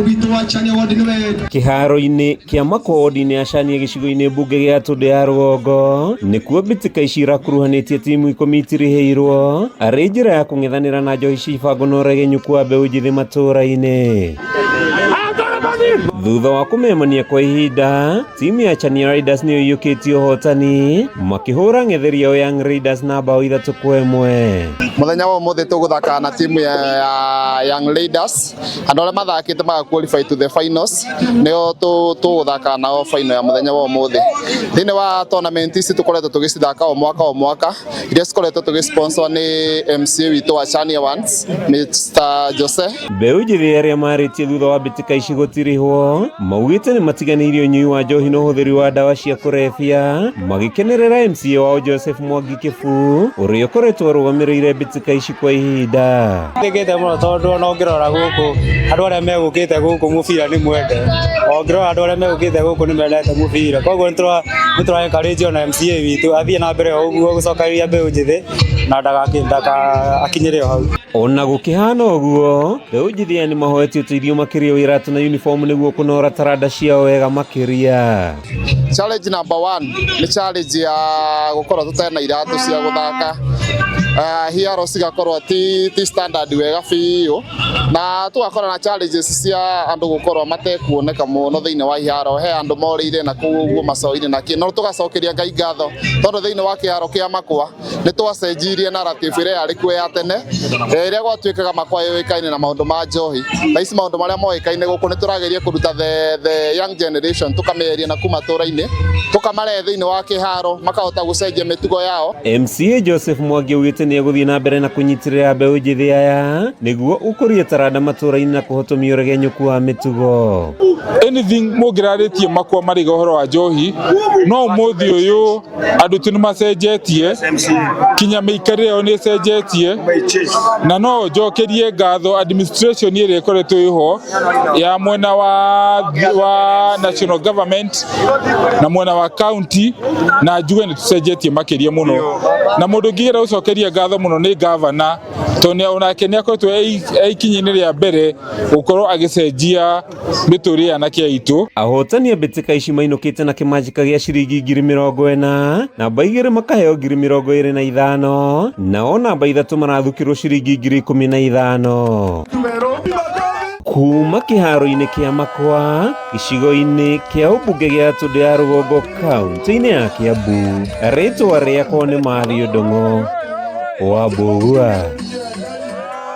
Witũ wa Chania Ward nĩwe. Kĩharo-inĩ kĩa makwa wodi-inĩ ya Chania gĩcigo-inĩ mbunge gĩa Tũndũ ya rũgongo nĩkuo mbĩtĩka ici irakuruhanĩtie timu 10 itirihĩirwo arĩ njĩra ya kũng'ethanĩra na njohi cia ibango na ũregenyũku wa mbeũ njĩthĩ matũũra-inĩ. Thutha wa kũmemania kwa ihinda, timu ya Chania Raiders nĩyo ĩiyũkĩtie ũhotani makĩhũra ng'etheri yao Young Raiders na bao 3-1. Muthenya wa umuthi tuguthaka na timu ya Young Raiders, andu aria mathakite maga qualify to the finals, nio tuguthaka nao final ya muthenya wa umuthi. Thiini wa tournament ici tukoretwo tugicithaka o mwaka o mwaka, iria cikoretwo tugisponsor ni MCA witu wa Chania Ones, Mr Jose. Mbeũ njĩthĩ arĩa marĩtie thutha wa mbĩtĩka ici gũtirihwo maugĩte nĩ matiganĩirie ũnyui wa njohi na ũhũthĩri wa ndawa cia kũrebia, magĩkenerera MCA wao Joseph Mwangi Kĩbu ũrĩa ũkoretwo arũgamĩrĩire mbĩtĩka ici kwa ihinda. Ndĩkĩte mũno tondũ ona ũngĩrora gũkũ andũ arĩa megũkĩte gũkũ mũbira nĩ mwende, ũngĩrora andũ arĩa megũkĩte gũkũ nĩ mendete mũbira, koguo nĩ tũra encourage ona MCA witũ athiĩ na mbere o ũguo gũcokereria mbeũ njĩthĩ na ndaka akinyĩre o hau. Ona gũkĩhana ũguo, mbeũ njĩthĩ aya nĩ mahoete ũteithio makĩria wa iratũ na uniform nĩguo kũnora taranda ciao wega makĩria. Challenge number 1 nĩ challenge ya gũkorwo tũtarĩ na iratũ cia gũthaka, hiaro cigakorwo ti standard wega biũ, na tũgakorwo na challenges cia andũ gũkorwo matekuoneka mũno thĩinĩ wa iharo, he andũ morĩire na kũu ũguo macoinĩ na kĩ, no tũgacokeria Ngai ngatho tondũ thĩinĩ wa kĩharo kĩa Makwa nĩ twacenjirie narrative ĩrĩa yarĩ kuo ya tene, ĩrĩa gwatuĩkaga Makwa yũĩkaine na maũndũ ma njohi. Thaa ici maũndũ marĩa moĩkaine gũkũ nĩ tũrageria kũruta the young generation, tũkamĩeheria na kuma matũũra-inĩ, tũkamarehe thĩinĩ wa kĩharo makahota gũcenjia mĩtugo yao. MCA Joseph Mwangi augĩte nĩ egũthiĩ na mbere na kũnyitĩrĩra mbeũ njĩthĩ aya nĩguo gũkũria taranda matũũra-inĩ na kũhotomia ũregenyũku wa mĩtugo. Anything mũngĩrarĩtie Makwa marĩga ũhoro wa njohi, no ũmũthĩ ũyũ andũ tu nĩ macenjetie, kinya mĩikarĩre yao nĩ ĩcenjetie, na no njokerie ngatho administration ĩrĩa ĩkoretwo ĩho ya mwena wa national government na mwena wa county, na njuge nĩ tũcenjetie makĩria mũno, na mũndũ ũngĩgera gũcokeria ngatho mũno nĩ gavana, tondũ onake nĩ akoretwo e ikinya-inĩ rĩa mbere gũkorwo agĩcenjia mĩtũrĩre ya anake aitũ. Ahotani a mbĩtĩka ici mainũkĩte na kĩmanjĩka gĩa ciringi 40,000, namba 2 makaheo 25,000, nao namba 3 marathukĩrwo ciringi 15,000. Kuma kĩharo-inĩ kĩa Makwa gĩcigo-inĩ kĩa ũmbunge gĩa Tũndũ ya rũgongo kaunti-inĩ ya Kiambu, rĩtwa rĩakwa nĩ Matthew Ndung'u wa Mbũgua.